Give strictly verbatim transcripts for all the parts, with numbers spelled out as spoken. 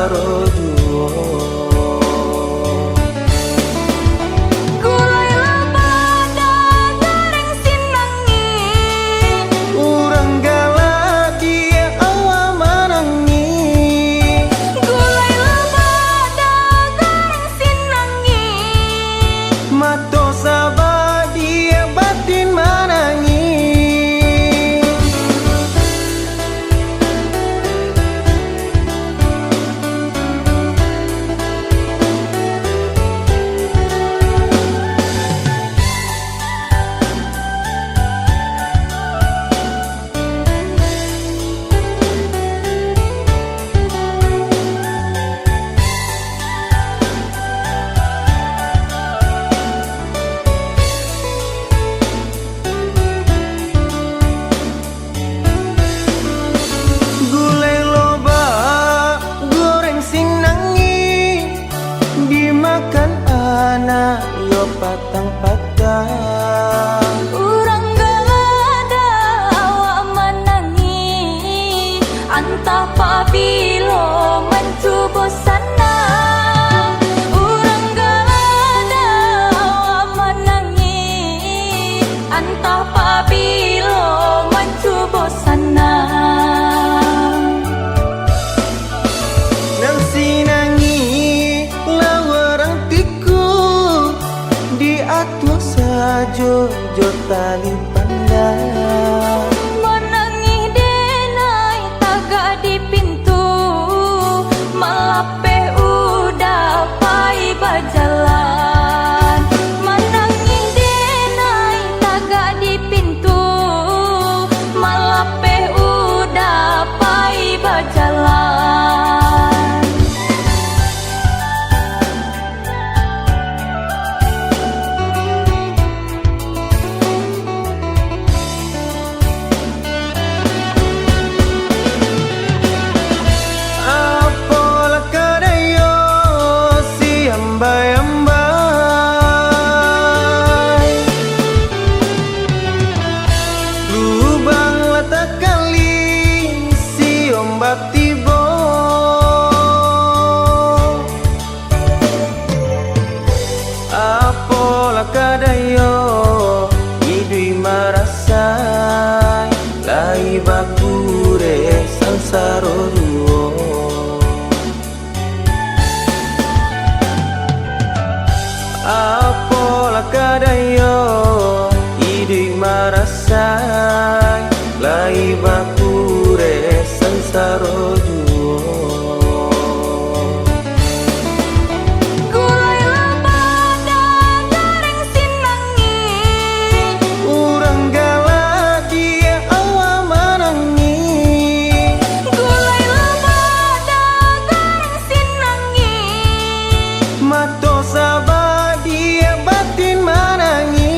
Gulai loba, goreng sinangih. Urang galak diak awak manangih. Gulai loba, goreng sinangih. Mato sabadiak batin manangih. Gulai loba, goreng sinangih, dimakan anak lo patang-patang. Urang gadang awak manangih, antah pabilo mancubo sanang. Urang gadang awak manangih, antah pabilo mancubo sanang. Nan sinangih lah urang tiku, diatuah sajo jo tali pandang. Manangih denai tagak di pintu, malapeh udah pai bajalan. Manangih denai tagak di pintu, malapeh udah pai bajalan. Apolah kadai yo si ambai-ambai, lubang lah takali si ombak tibo. Apolah kadai yo iduik marasai, lai bakureh sansaro juo. Apolah kadai yo iduik marasai, lai bakureh sansaro juo. Gulai loba, goreng sinangih. Urang galak diak awak manangih. Gulai loba, goreng sinangih. Mato sabadiak batin manangih.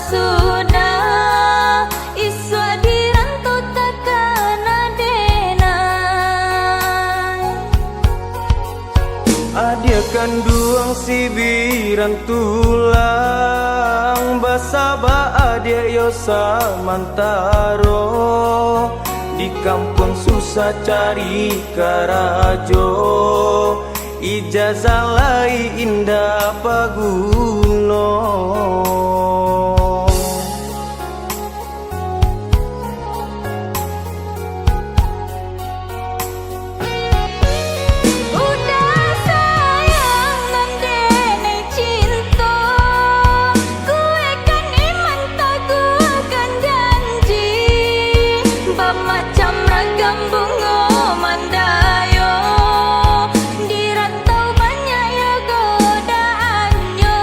Sudah, isuak di rantau takana denai. Adiak kanduang sibiran tulang, basaba adiak yo samantaro, di kampuang susah cari karajo. Ijazah lai indak paguno. Udah sayang nan denai cinto, kuekkan iman, taguahkan janji, bamacam ragam bungo mandayo, di rantau banyak yo godaannyo.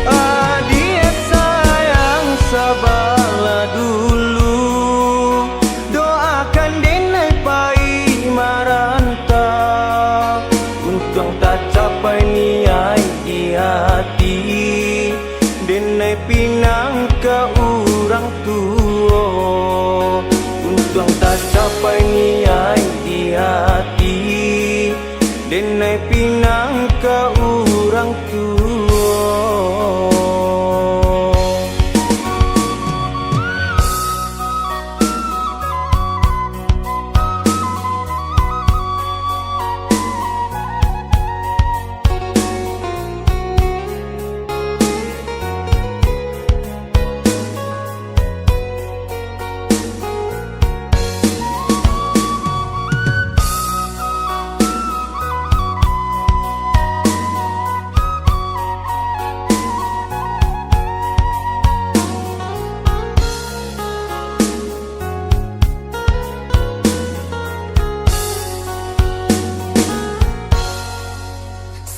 Adiak sayang, sabalah dulu, doakan denai pai marantau, untuang tacapai niaik di ati. Denai pinang ka urang tuo, untuang tacapai niaik di ati. Denai pinang ka urang tuo.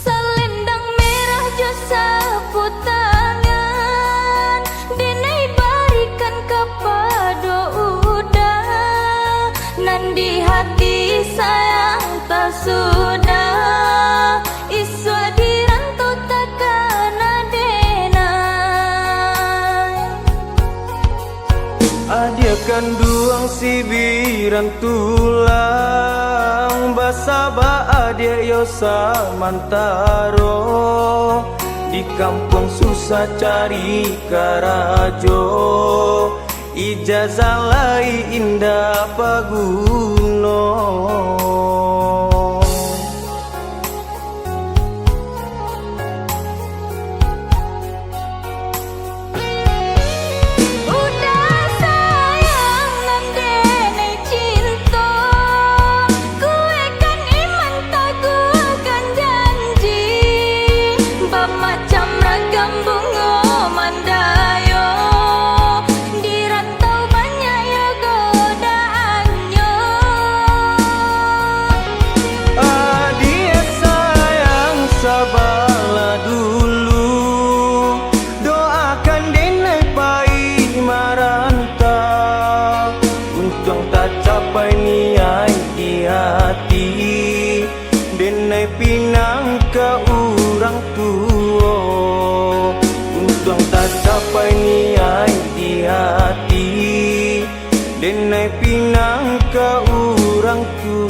Salendang merah jo sapu tangan, denai barikan kapado uda. Nan di hati sayang tasudah, isuak di rantau takana denai. Adiak kanduang sibiran tulang, basaba adiak yo samantaro, di kampuang susah cari karajo, ijazah lai indak paguno. Udah sayang nan denai cinto, kuekkan iman, taguahkan janji, bamacam ragam bungo mandayo, di rantau banyak yo godaannyo. Adiak sayang, sabalah dulu, doakan denai pai marantau, untuang tacapai niaik di ati. Denai pinang ka urang tuo, untuang tacapai niaik di ati. Denai pinang ka urang tuo.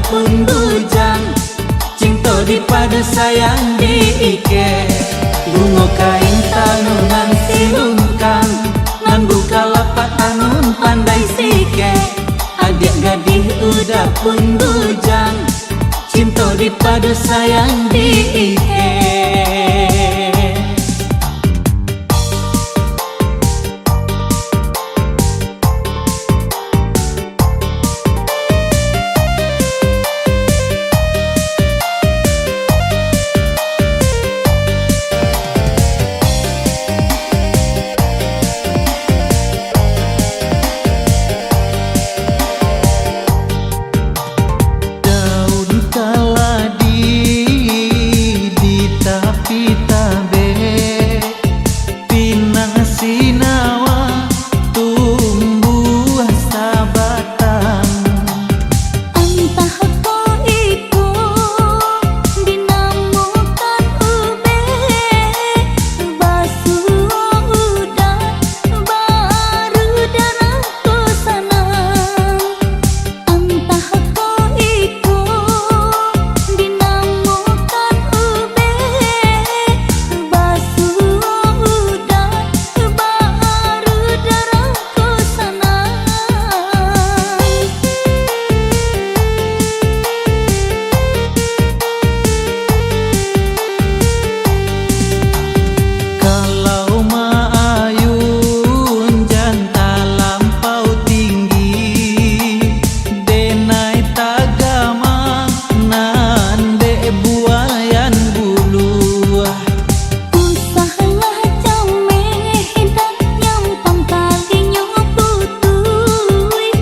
pun bujang, cinto dipadu sayang diikek. Bungo kain tanunan silungkang, nan bukalapak anun pandai sikek. Adiak gadih uda pun bujang, cinto dipadu sayang diikek. Daun kaladi di tapi tabek, pinang sinawa tumbuah sabatang. Antah ko iko dinamokan ubek, basuo udan baru darah ko sanang. Antah ko iko dinamokan ubek, basuo udan baru darah ko sanang. Kalau maayun jan talampau tinggi, denai tagama nan dek buayan buluah. Usahlah cameh, indak nyampang talinyo putuih,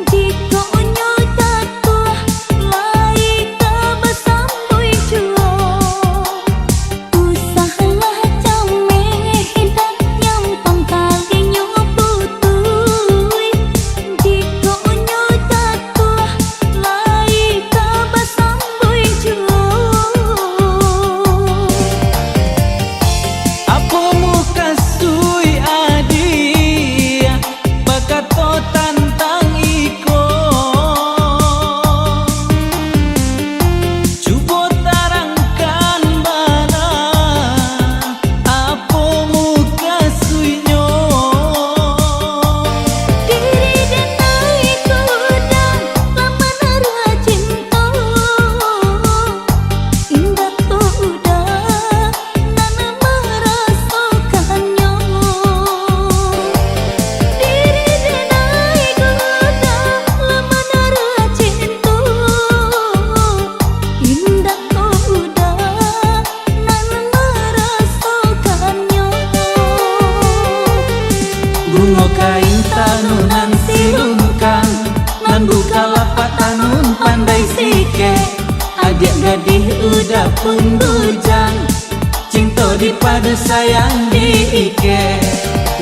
jikok nyo jatuah, lai ka basambuih juo. Usahlah cameh, indak nyampang talinyo putuih, jikok nyo jatuah, lai ka basambuih juo. Apo mukasuik adiak bakato tantang iko? Cubo tarangkan bana, apo mukasuiknyo? Diri denai ko uda lah manaruah cinto, indak ko uda nan marasokannyo. Diri denai ko uda lah manaruah cinto, indak ko uda nan marasokannyo. Bungo kain tanunan silungkang, nan bukalapak tanun pandai sikek. Adiak gadih uda pun bujang, cinto dipadu sayang diikek.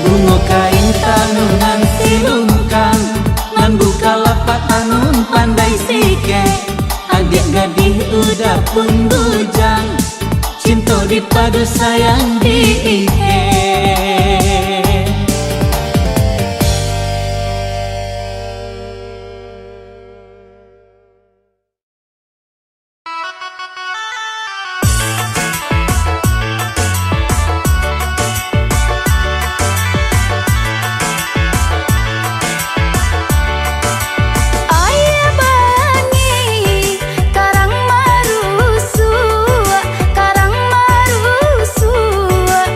Bungo kain tanunan silungkang, nan bukalapak tanun pandai sikek. Adiak gadih uda pun bujang, cinto dipadu sayang diikek. Aia bangih, karang marusuak, karang marusuak,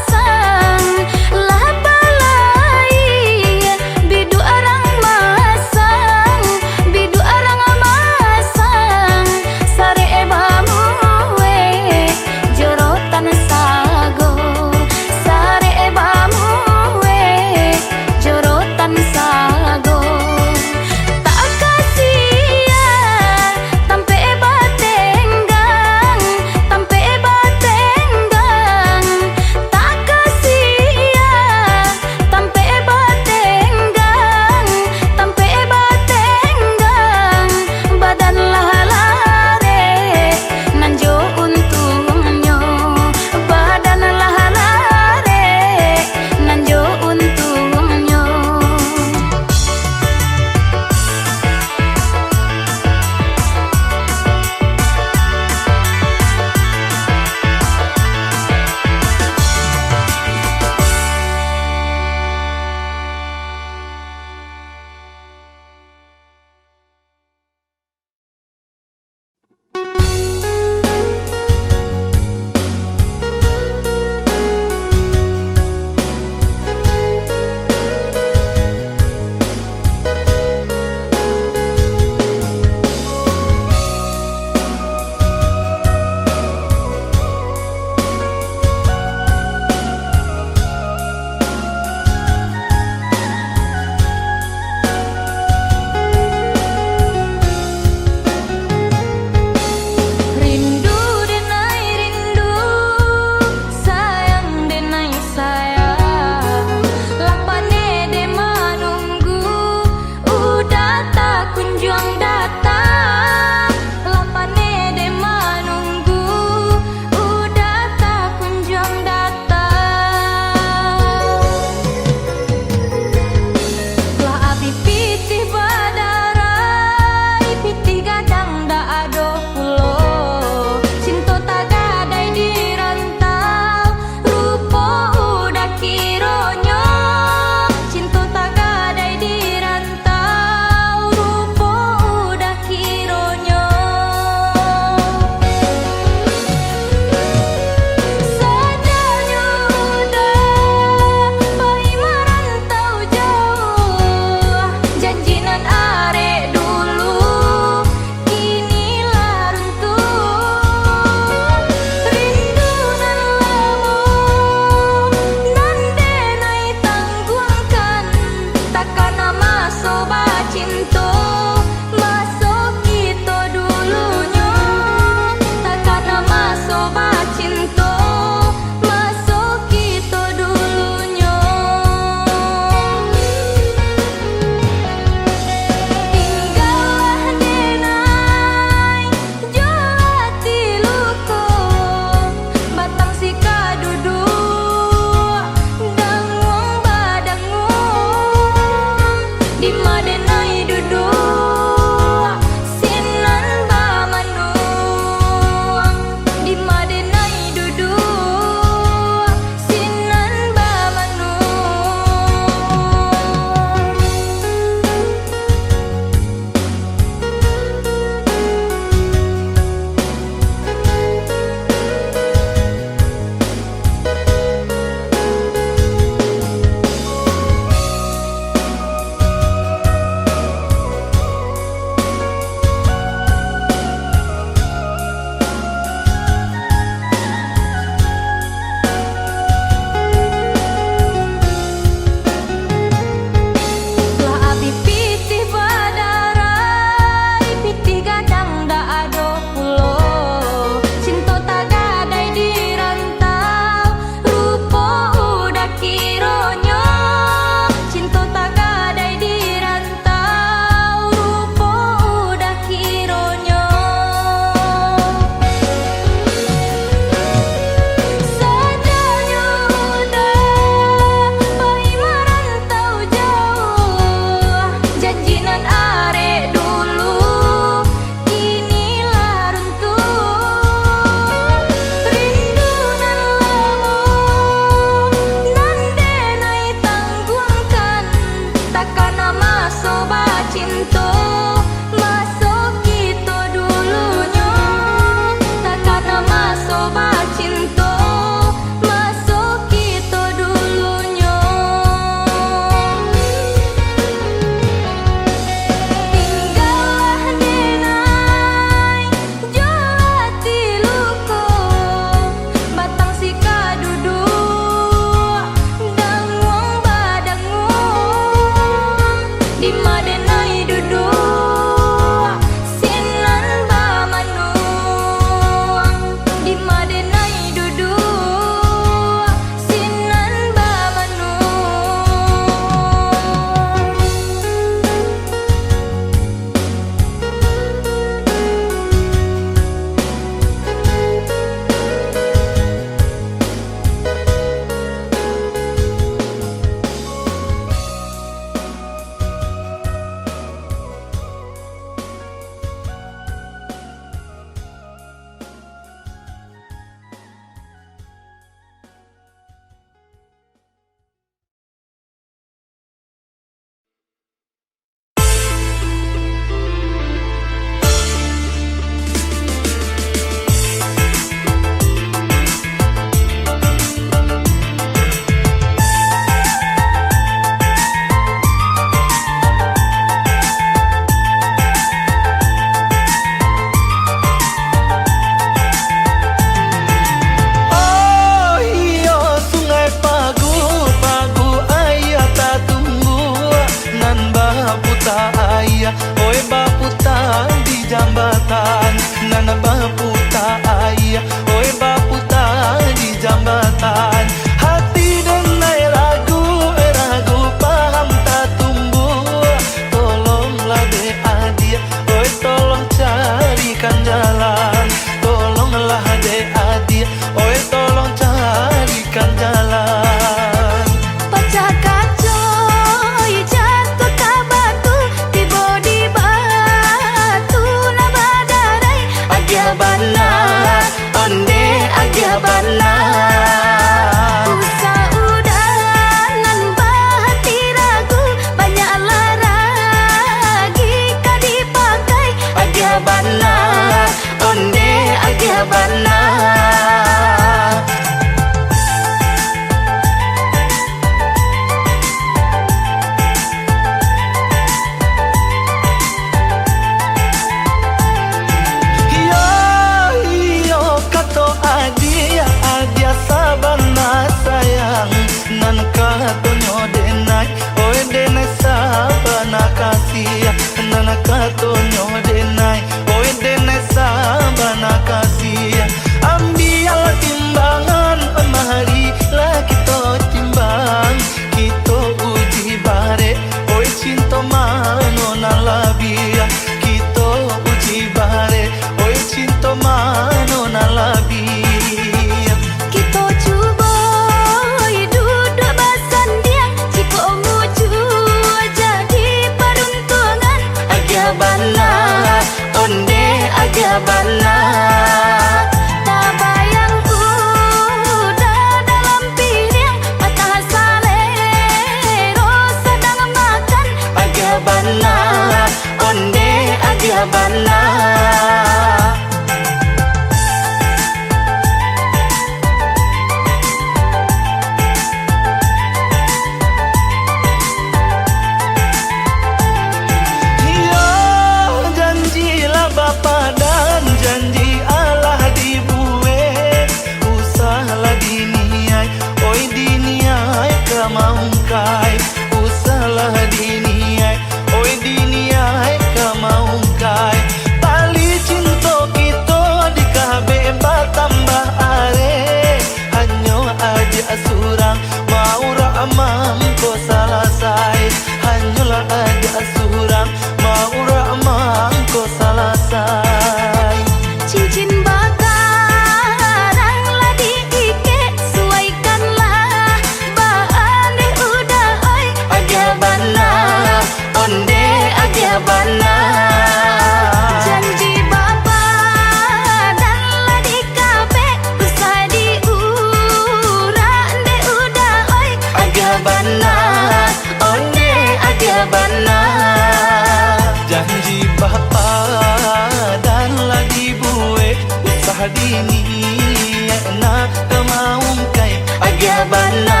Niniak nak ka maungkai, agiah bana,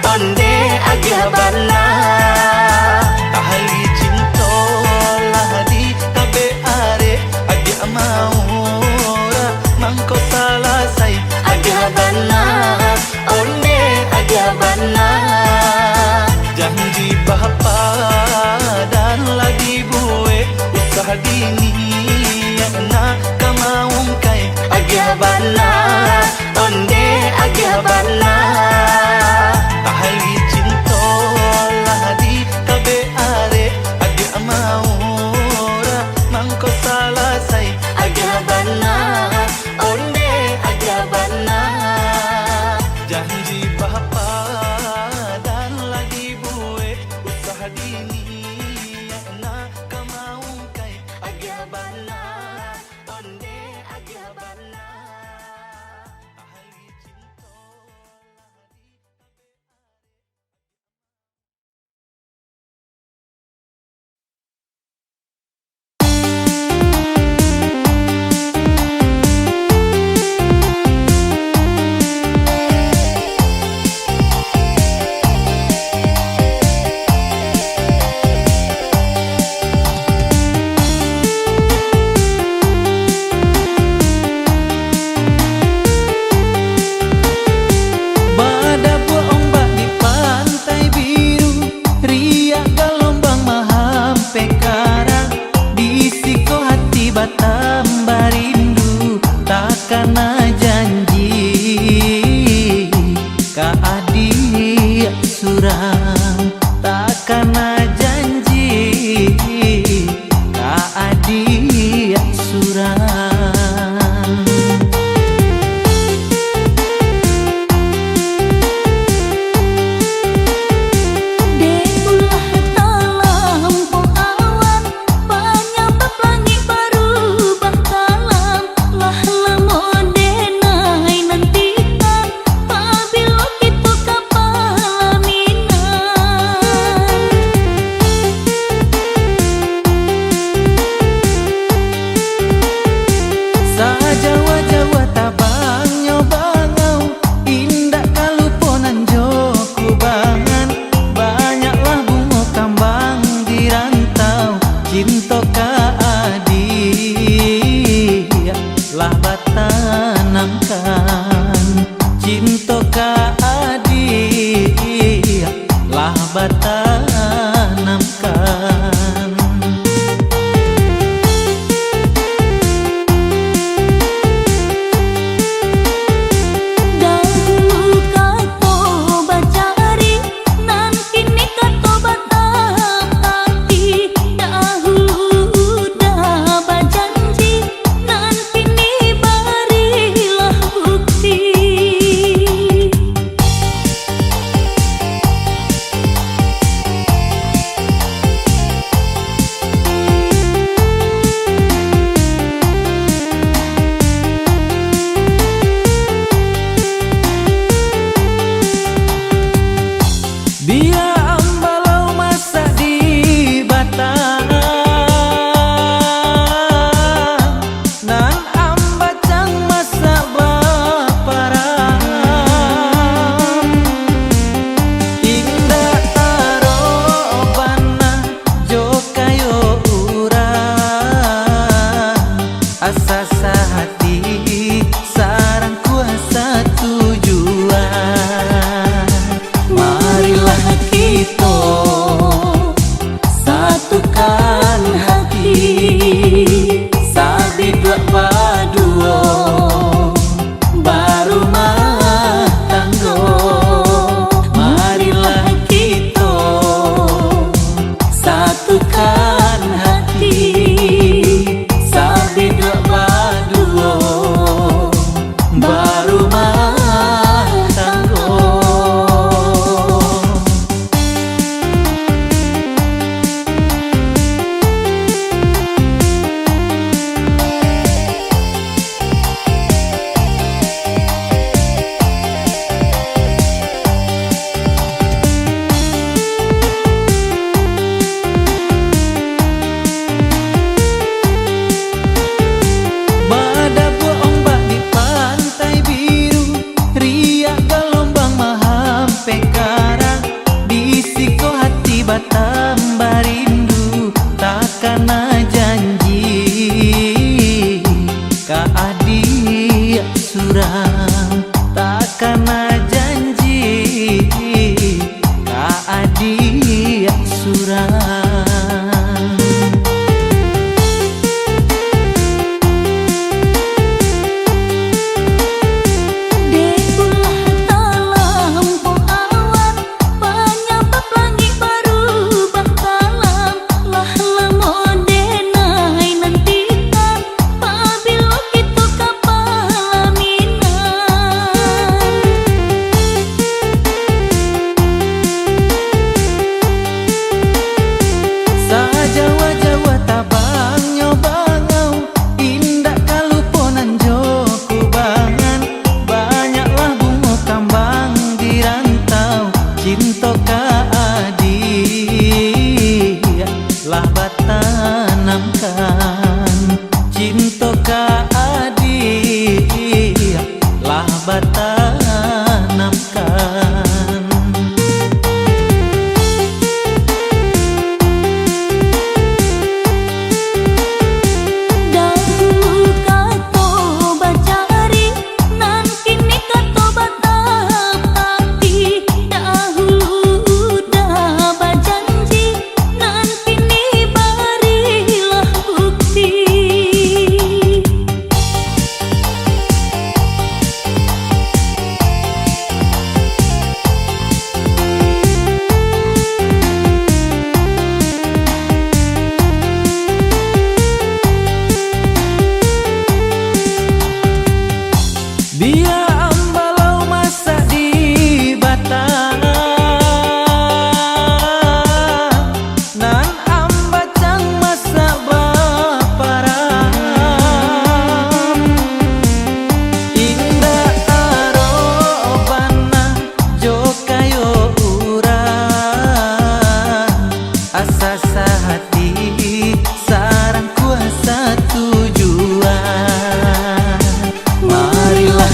ondeh agiah bana. Ahli cinto lah di tabek arek, agiah maura mangko salasai, agiah bana, ondeh agiah bana. Janji bapadan lah dibuek, usah diniak nak ka maungkai, agiah bana, ondeh agiah bana. Ahli cinto lah di tabek arek, agiah maura mangko salasai, agiah bana, ondeh agiah bana. Janji bapadan lah dibuek, usah diniak nak ka maungkai, agiah bana, ondeh agiah bana. Ahli cinto lah di Badabuak ombak di pantai biru, riak galombang mahampek karang, di siko hati batambah rindu, takana janji ka adiak surang, takana janji ka adiak surang. Dek ulah talampau awan, panyabab langik barubah kalam, lah lamo denai nantikan, pabilo kito ka palaminan. Bia ambalau masak di batang, nan ambacang masak baparang. Indak aro bana jo kayo urang, asa sahati sarang kuasa tujuan. Marilah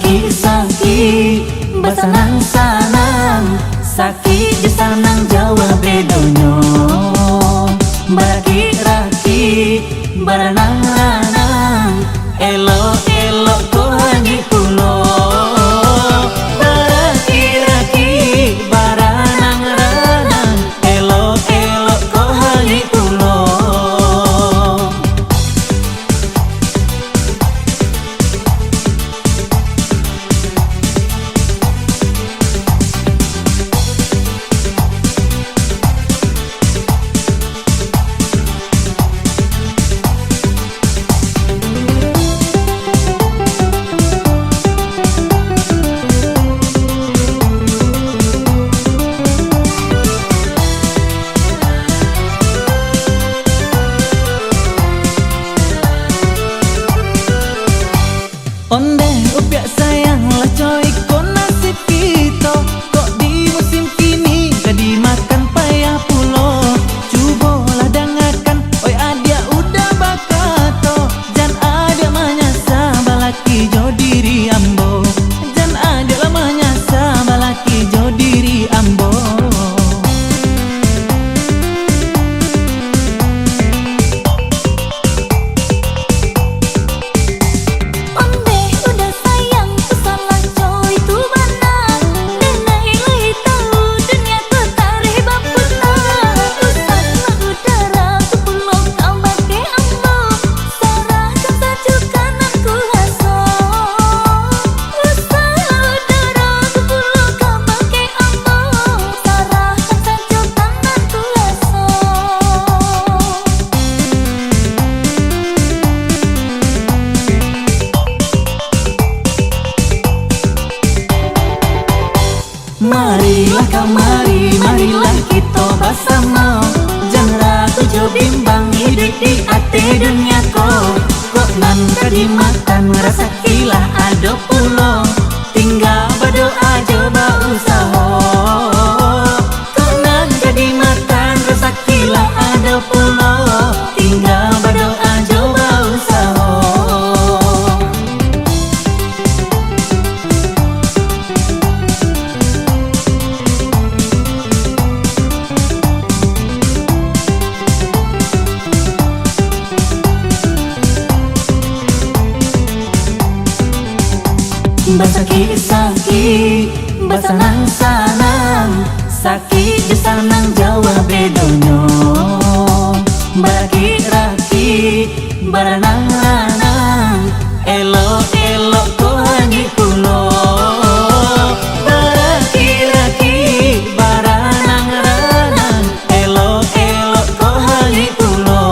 Sakik-sakik, basanang-sanang, sakik jo sanang jauah bedonyo. Barakik-rakik, baranang-ranang, elok-elok ko hangik pulo. Barakik-rakik, baranang-ranang, elok-elok ko hangik pulo. Ondeh upiak sayang lah coiko nasib kito, kok di musim kini ka dimakan payah pulo. Cubolah dangakan, oi adiak uda bakato, jan adiak manyasa balaki jo diri ambo, jan adiak lah manyasa balaki jo diri ambo. Ondeh uda sayang, ku salah coiko bana. Dek lai tau dunia ko taruih baputa. Usahlah uda ragu pulo kabake ambo. Sarahkan sajo ka nan kuwaso. Usahlah uda ragu pulo kabake ambo. Sarahkan sajo ka nan kuwaso. Marilah kamari, marilah kito basamo. Jan ragu jo bimbang iduik di ateh dunia ko. Kok nan ka dimakan rasaki lah ado pulo. Tingga badoa jo bausaho. Kok nan ka dimakan rasaki lah ado pulo. Tingga badoa jo bausaho. Basakik-sakik, basanang-sanang, sakik jo sanang jauah bedonyo. Barakik-rakik, baranang-ranang, elok-elok ko hangik pulo. Barakik-rakik, baranang-ranang, elok-elok ko hangik pulo.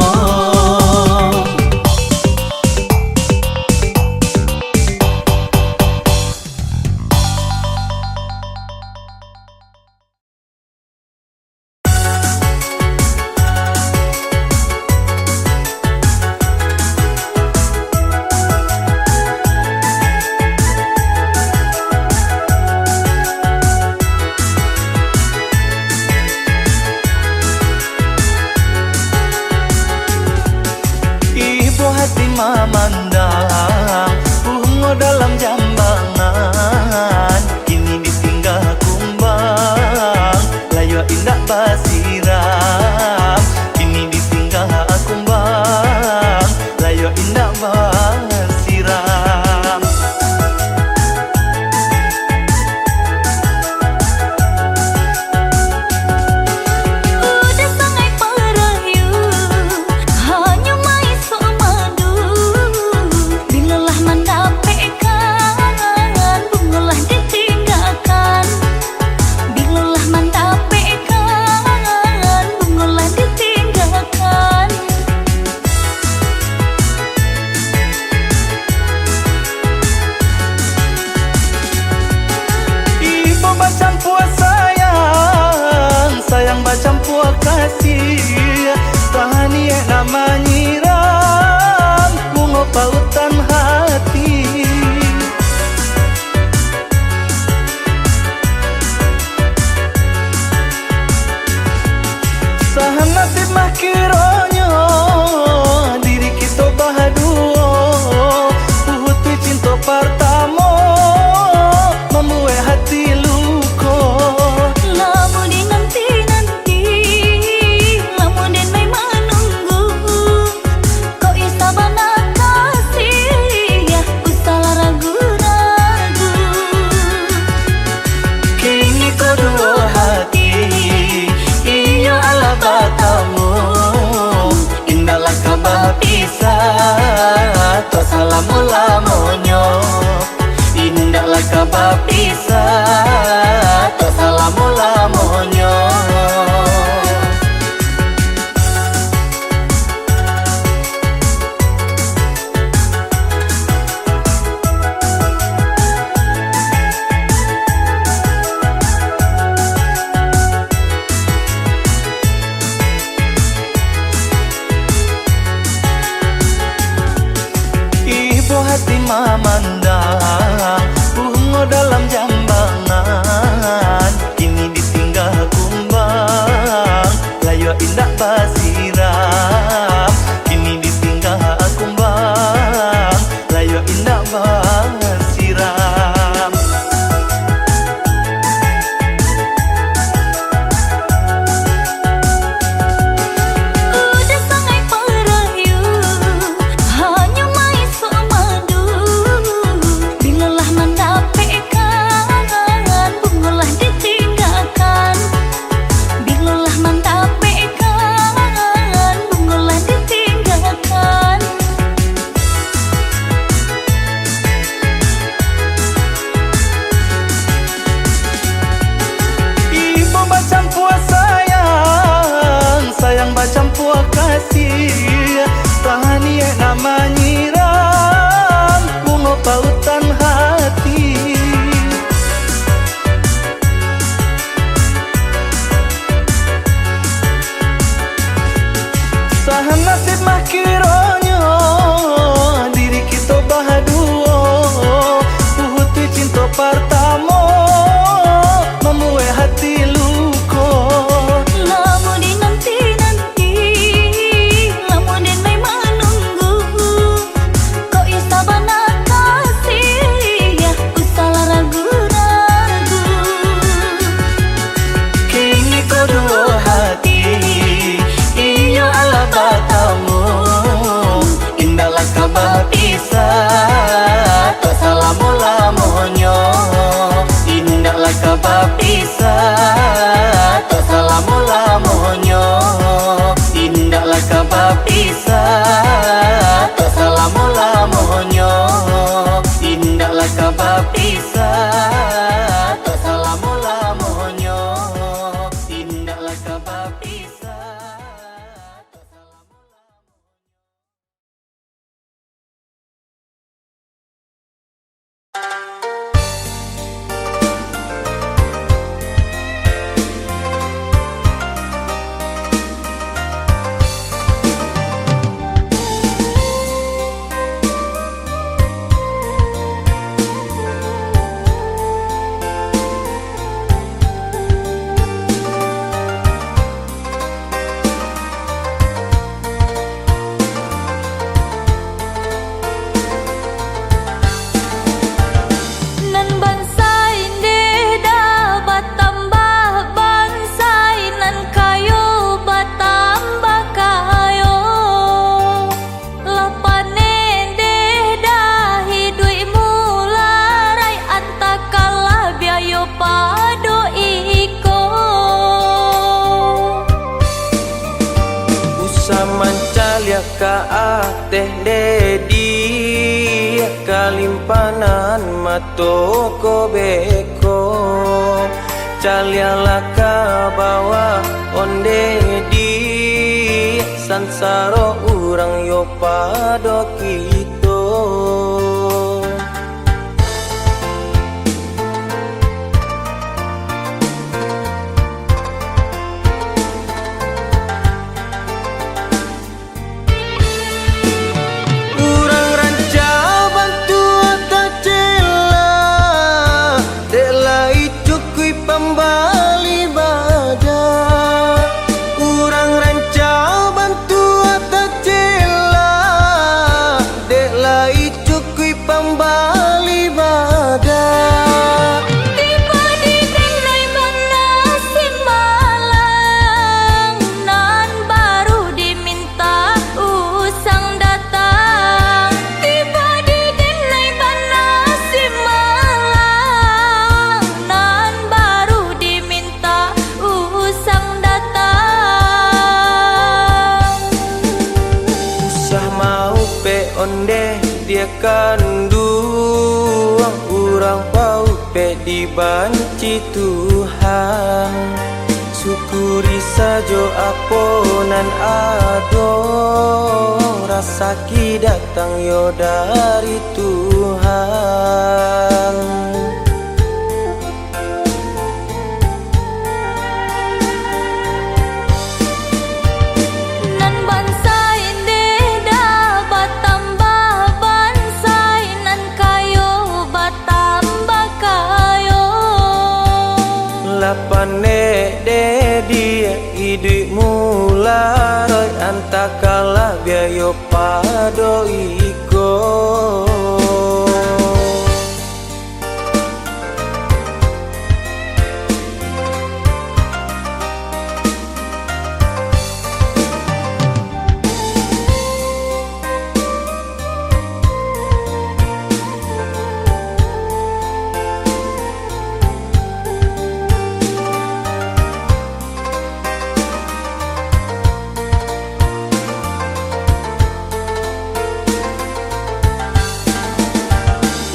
Ibo hati mamandang, bungo dalam jambangan, kini ditingga kumbang, layua indak basiram, kini ditingga kumbang, layua indak basiram. Uda sangaik parayu, hanyo maisok madu. Bilo lah mandapekkan, Bapisah, tok salamo-lamonyo. Indaklah ka bapisah, tok salamo-lamonyo. Ibo hati mamandang bungo dalam jambangan, kini ditingga kumbang, layua indak basiram. Kini ditingga kumbang, layua indak basiram. Udah sangai parayu, hanyo maisok madu. Bilolah mandapekkan, bungolah ditinggakan. Bilolah mandapekkan, bungolah ditinggakan. Ibo bacampua sayang, sayang bacampua kasih, taniek nan manyiram bungo pautan hati. Sahan nasib mah kironyo diri kito baduo, putuih cinto partamo mambuek hati luko. Lamo dinanti-nanti, lamo den lai manunggu. Kok iyo sabana kasih, usahlah ragu-ragu. Kini ko duo hati, iyo alah batamu. Indaklah ka bapisah, tok salamo-lamonyo. Indaklah ka bapisah, tok salamo-lamonyo. Indaklah ka bapisah, tok salamo-lamonyo. Indaklah ka bapisah, tok salamo-lamonyo. Indaklah ka bapisah, tok salamo-lamonyo. Nan bansai ndeh dah batambah bansai, nan kayo batambah kayo. Lah panek ndeh dah iduik mularai, antakalah biayo pado iko. Usah mancaliak ka ateh, Dedi, kalimpanan mato ko beko. Caliaklah ka bawah, Om Dedi, sansaro urang yo pado kito. Urang rancak bantuak tacela, dek lai cukuik pambali badan. Urang rancak bantuak tacela, dek Ondeh diak kanduang, urang paupek dibanci Tuhan. Syukuri sajo apo nan ado, rasaki datang yo dari Tuhan. Nan bansaik deh dah batambah bansaik, nan kayo batambah kayo. Lah panek deh diak iduik mularoik, antakalah biayo pado iko.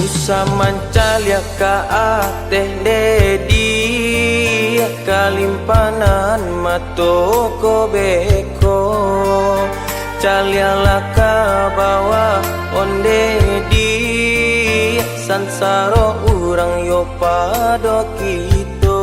Usah mancaliak ka ateh, deh diak kalimpanan mato ko beko. Caliaklah ka bawah, ondeh diak sansaro urang yo pado kito.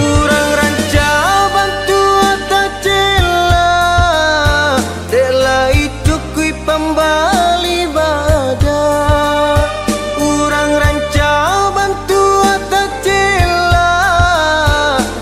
Urang rancak bantuak tacela, dek lai cukuik pambali badan. Urang rancak bantuak tacela,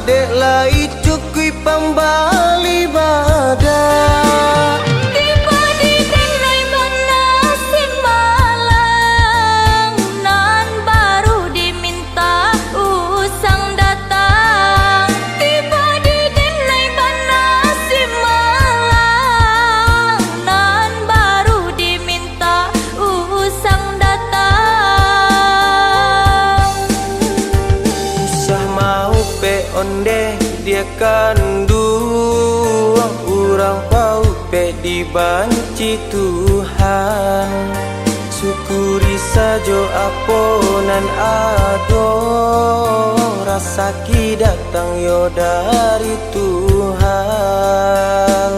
dek lai cukuik pambali badan. Tibo di denai bana si malang, nan baru diminta usang datang. Tibo di denai bana si malang, nan baru diminta usang datang. Usah maupek ondeh diak kanduang, urang paupek dibanci Tuhan. Syukuri sajo apo nan ado, rasaki datang yo dari Tuhan.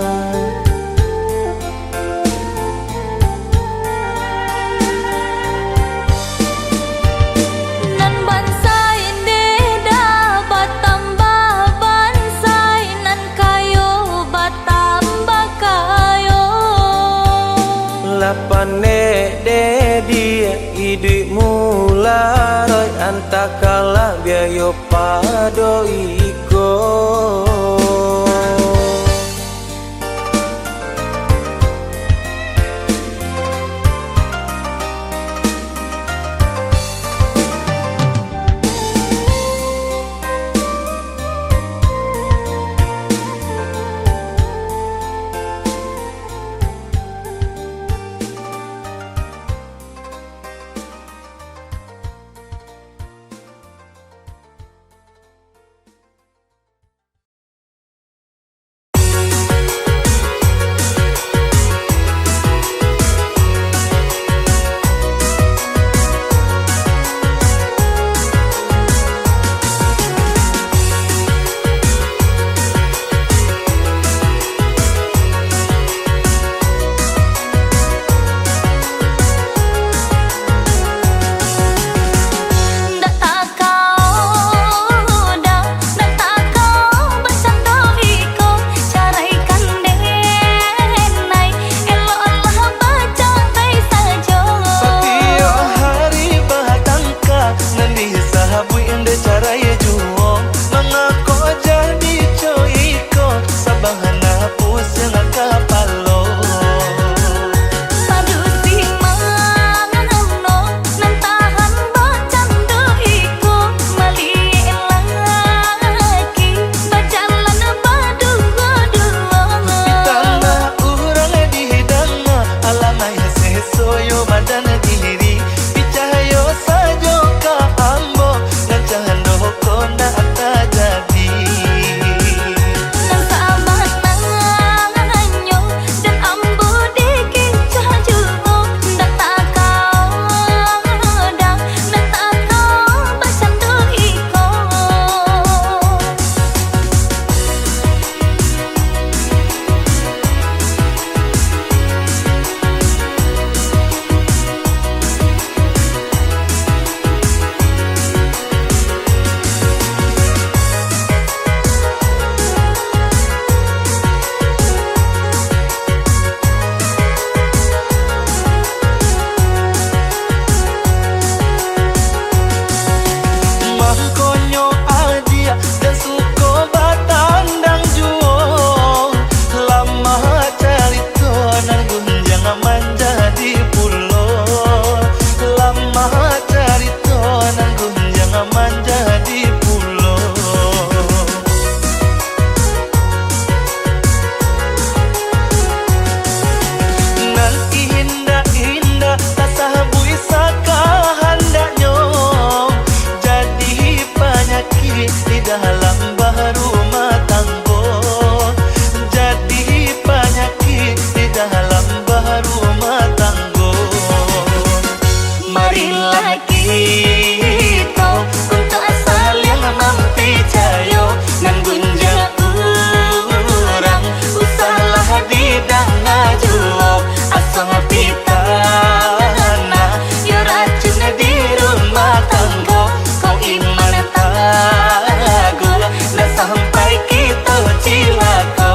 Nan bansaik deh dah batambah bansaik, nan kayo batambah kayo. Lah panek deh diak iduik mularoik, antakalah biayo pado iko. Ndak takau doh, ndak takau bacando iko, caraikan denai, eloklah bacarai sajo. Satiok hari batangka, nan disabuik ndak carai juo. Mangko jadi co iko, sabana pusiang kapalo. Padusi mano nan tahan bacando iko, maliek laki bajalan baduo-duo. Di tangah urang dihidang, alamai seso yo badan diri. rumah tanggo. Marilah kito untuak saliang mampicayo, nan gunjiang urang usahlah didanga juo, asuang pitanah yo racun di rumah tanggo. Kok iman taguah, ndak sampai kito cilako.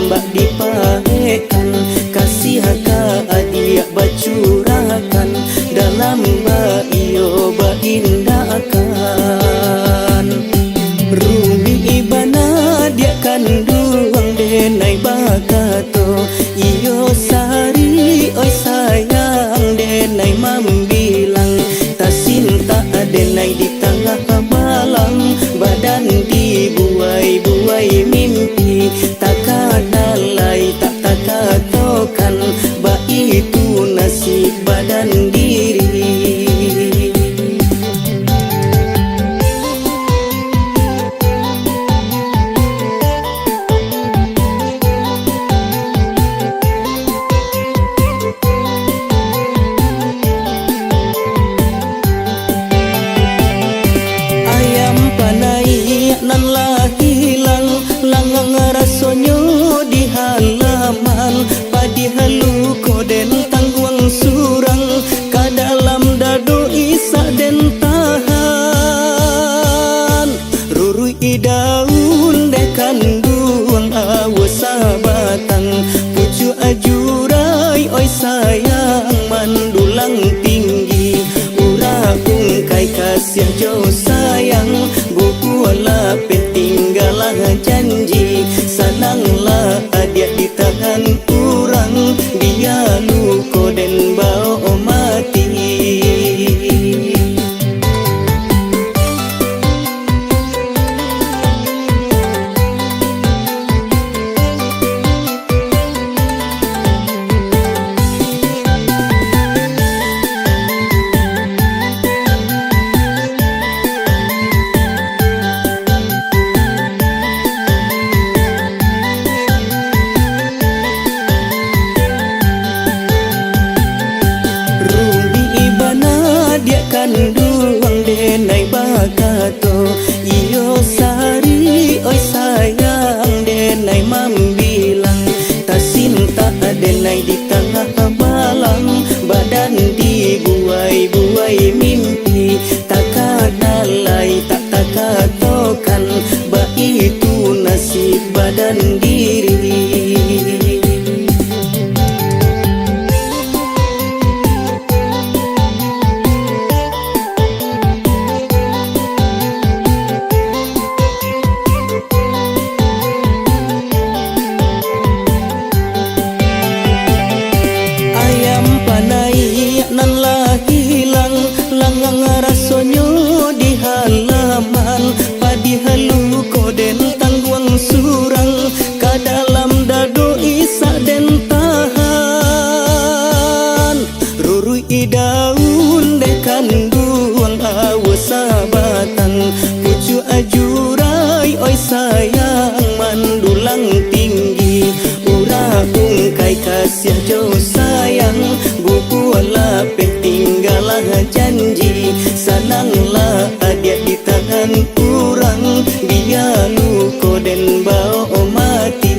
Bak dipahekkan, kasiah ka adiak bacurahkan, dalam baiyo baindakan. Rumik bana diak kanduang denai bakato, iyo sari oi sayang denai mambilang, tasintak denai di tangah malam, badan dibuai-buai mimpi, takana lai tak takatokan, baitu nasib badan diri. Ayam panaiak nan lah hilang, langang rasonyo di halaman, padiah luko den tangguang surang, ka dalam dado isak den tahan. Ruruik daun dek kanduang awo sabatang, pucuak ajurai oi sayang mandulang tinggi. Urang ungkai kasiah jo sayang, bubuak lapeh tinggalah janji. Sananglah adiak ditahan urang, bia luko den bao mati. Rumik bana diak kanduang denai bakato, iyo sari oi sayang denai mambilang, tasintak denai di tangah malam, badan dibuai-buai mimpi, takana lai tak takatokan, baitu nasib badan diri. Ayam panaiak nan lah hilang, langang rasonyo di halaman, padiah luko den tangguang surang, ka dalam dado isak den tahan. Ruruik daun dek kanduang awo sabatang, pucuak ajurai oi sayang mandulang tinggi. Urang ungkai kasiah jo sayang, bubuak lapeh tinggalah janji. Sananglah adiak ditahan urang, bia luko den bao mati.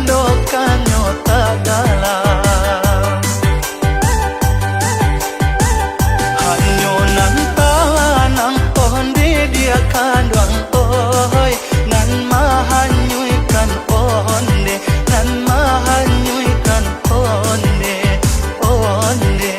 Dokannyo tagala. Hanyo nan tanang onde dia kanduang, oi, nan mahanyuikan onde, nan mahanyuikan onde, onde.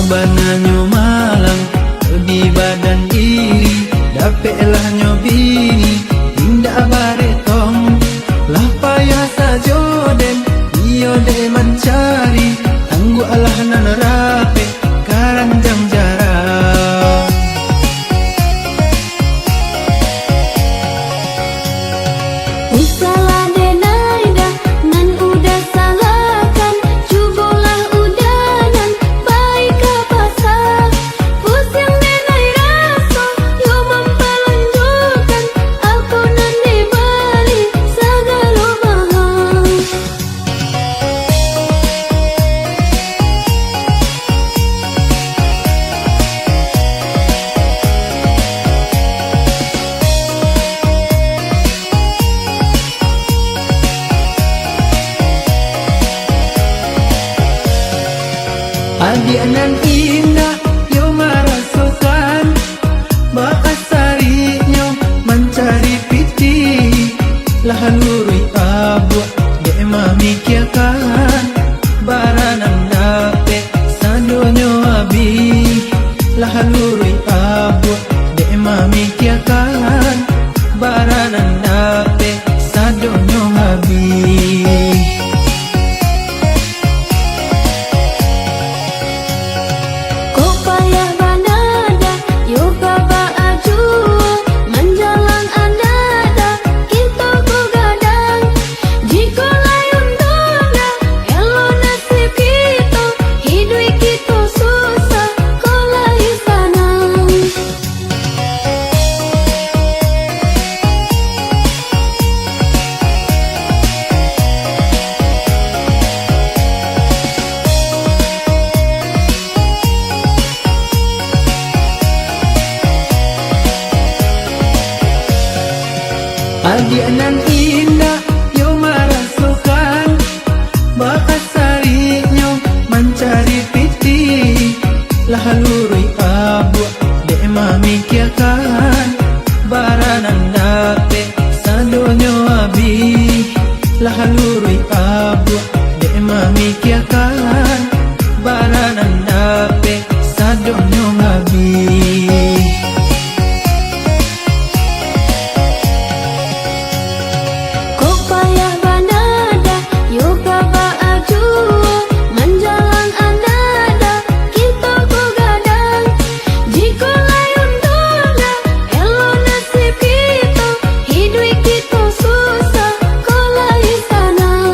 Bananyo malang, di badan diri, dapeklah nyo bini, indak baretong, lah payah sajo den, iyo dek mancari, tangguaklah nan rapek, karanjang jarang. Usahlah dek Naida, nan Uda salahkan, cubolah Uda nan pai ka pasa. Pusiang dek Nai raso, yo mampalunjukan, apo nan dibali sagalo mahal. Adiak nan indak, yo marasokan, baa sariknyo mancari pitih, lah luruih abuak dek mamikiakan, bara nan dapek sadonyo abih, lah luruih abuak dek mamikiakan, bara nan dapek sadonyo abih. Kok payah bana Da, yo ka baa juo, manjalang adadah, kito ko gadang. Jikok lai untuang Da, elok nasib kito, hiduik kito susah, kok lai sanang. Adiak nan indak, yo marasokan, baa sariknyo mancari pitih, lah luruih abuak dek mamikiakan, bara nan dapek sadonyo abih, lah luruih abuak dek mamikiakan, bara nan dapek sadonyo abih. Kok payah bana Da, yo ka baa juo, manjalang adadah, kito ko gadang. Jikok lai untuang Da, elok nasib kito, hiduik kito susah, kok lai sanang.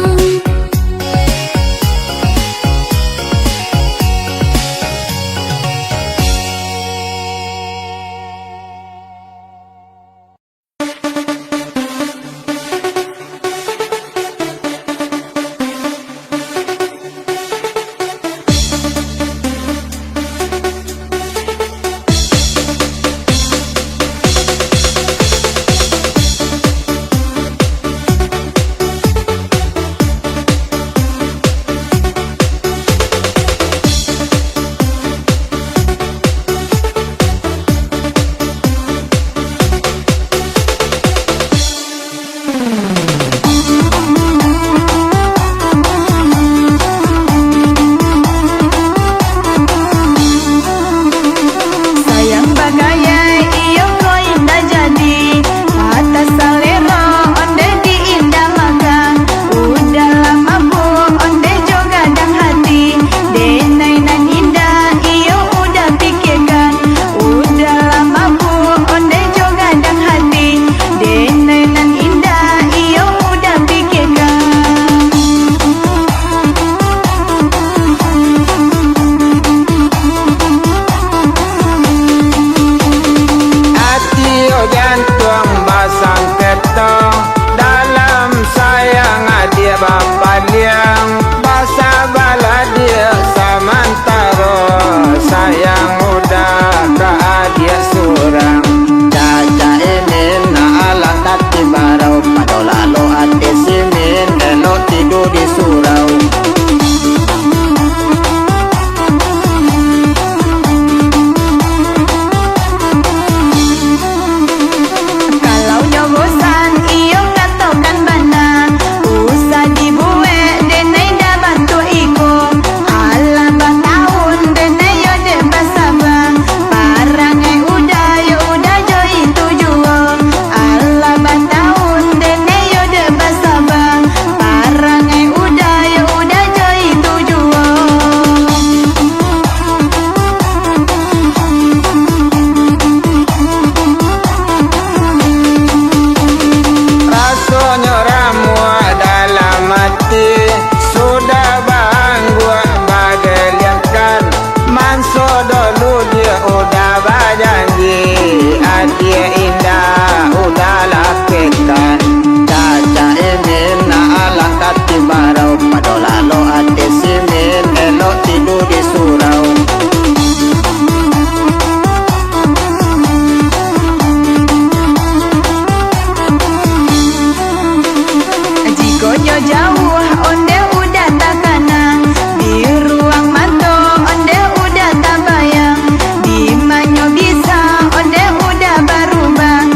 Yo jauah, ondeh udah takana. Di ruang mato, ondeh udah tabayang. Di manyo bisa, ondeh udah barubah.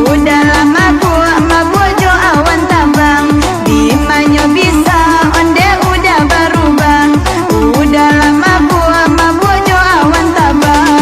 Udah lah mabuak, mabuak jo awan tabang. Di manyo bisa, ondeh udah barubah. Udah lah mabuak, mabuak jo awan tabang.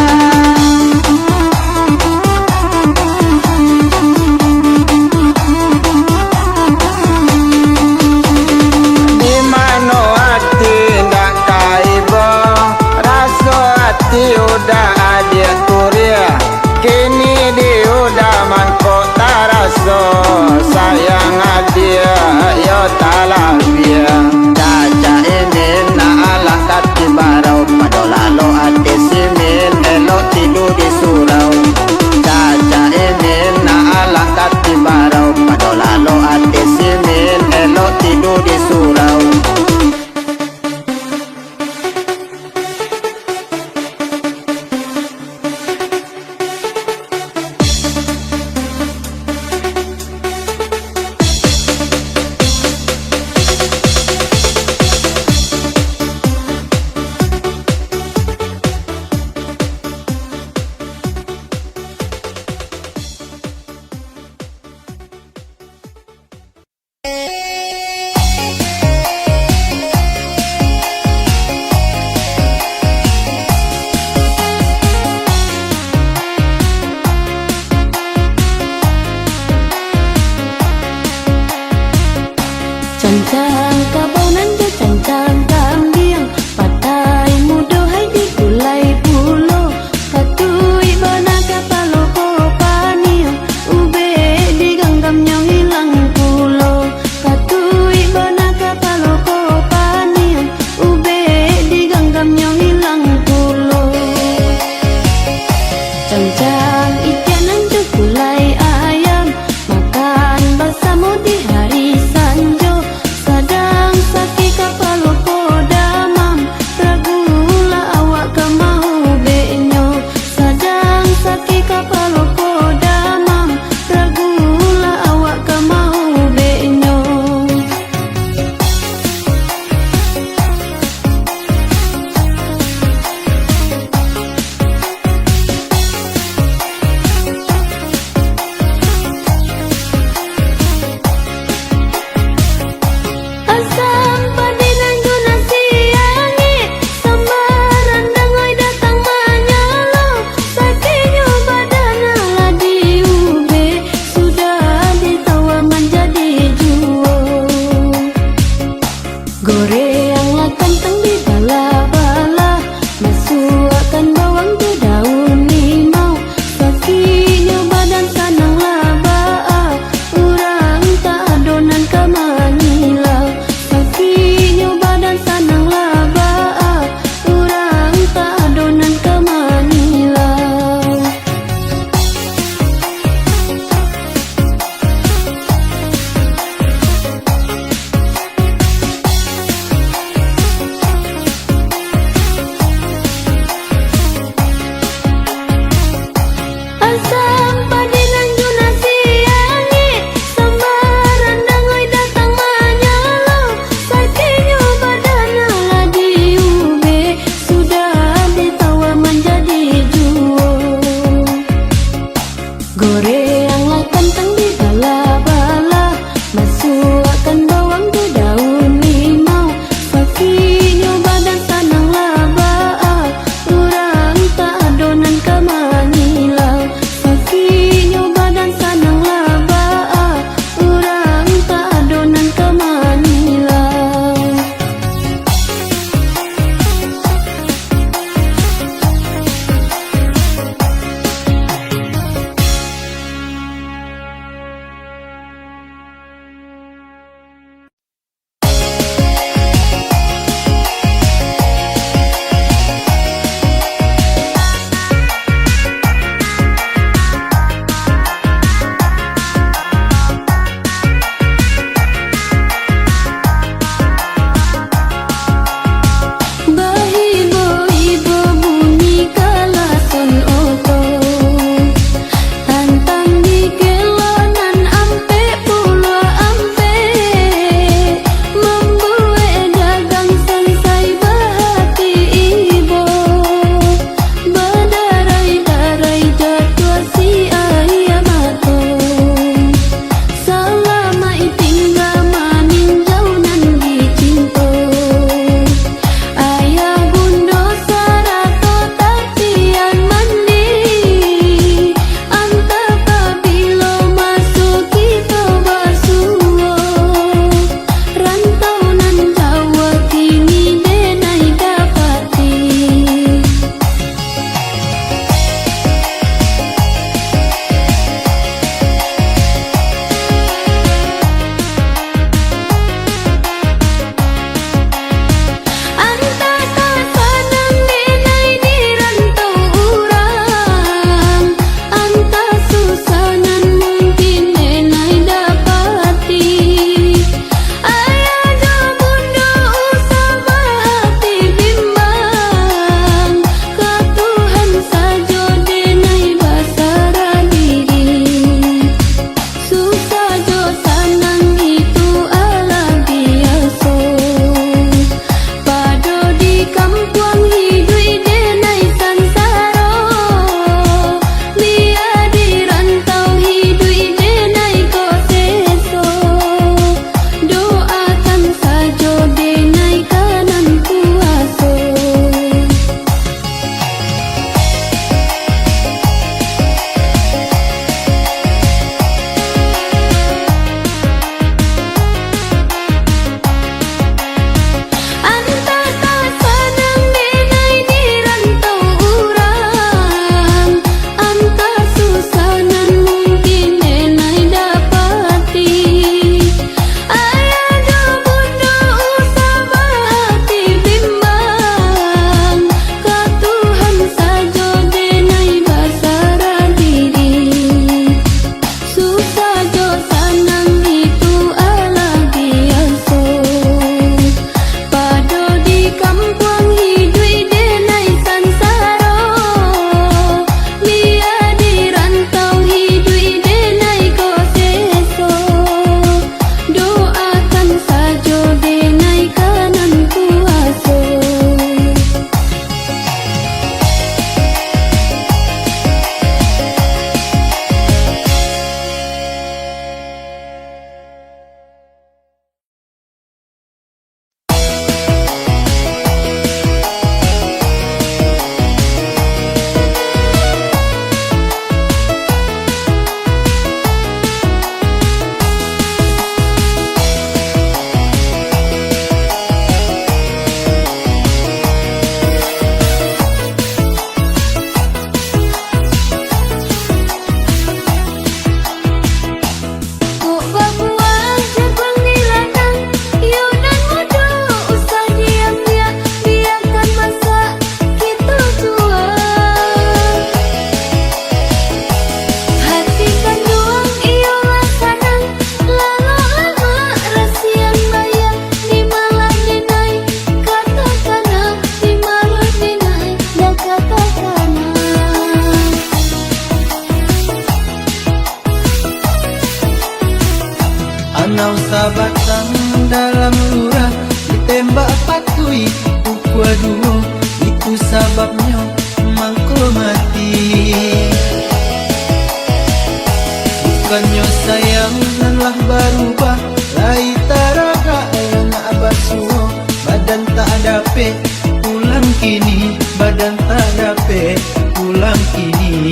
Nau sabatang dalam lurah, ditembak patuik pukua duo, itu sababnyo mangko mati. Bukannyo sayang nan lah barubah, lai taragak langak basuo, badan tak dapek pulang kini, badan tak dapek pulang kini.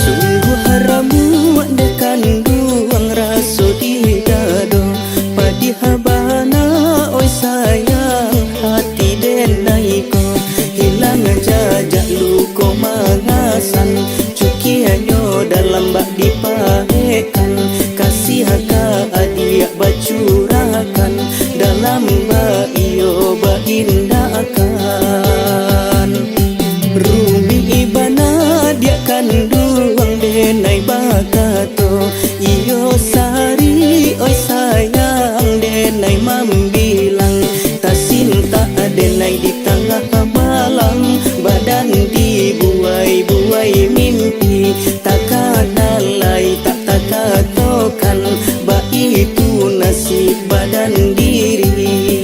Sungguah ramuak dek kanduang raso di dado, padiah bana, oi sayang, hati denai ko. Hilang jajak luko mangasan, cukianyo dalam bak dipahekan, kasiah ka adiak bacurahkan, dalam bak iyo baindakan. Rumik bana diak kanduang denai bakato, iyo sari, oi sayang, denai mambilang, tasintak denai di tangah malam, badan dibuai-buai mimpi, takana lai tak takatokan, baitu nasib badan diri.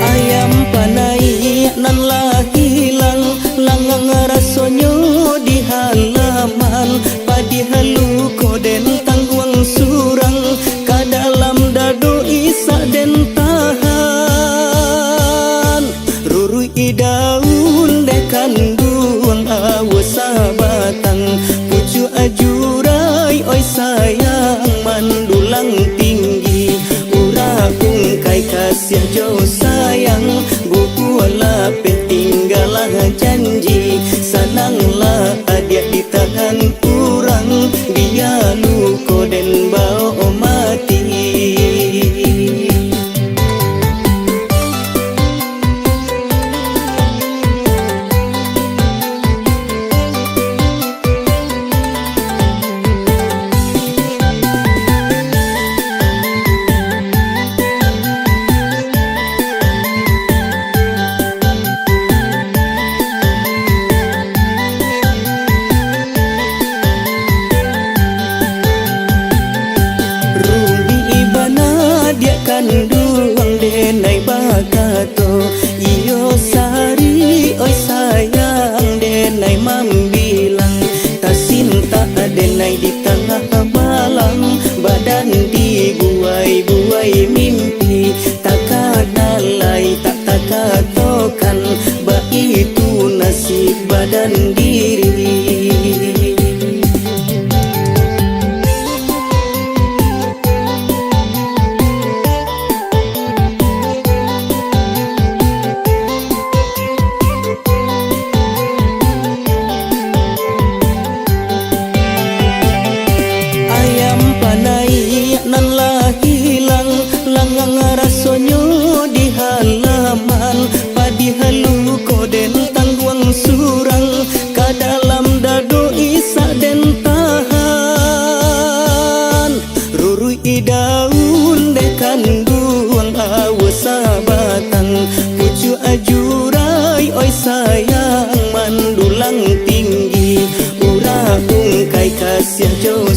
Ayam panaiak nan lah hilang, langang rasonyo di halaman, padiah luko den tangguang surang, ka dalam dado isak den tahan. Ruruik daun dek kanduang awo sabatang, pucuak ajurai, oi sayang, mandulang tinggi. Urang ungkai kasiah jo sayang, bubuah lapeh tinggalah janji. Sananglah adiak di tangan urang, bia luko den bao mati. Rugi bana diak kanduang denai bakato, iyo sari, oi sayang, denai mambilang, tasintak denai di tangah malam, badan dibuai-buai mimpi, takana lai tak takatokan, baitu nasib badan diri. Ayam panaiak nan lah hilang, langang rasonyo di halaman, padiah luko den tangguang surang, ka dalam dado isak den tahan. Ruruik daun dek kanduang awo sabatang, pucuak ajurai, oi sayang, mandulang tinggi. Urang ungkai kasiah jo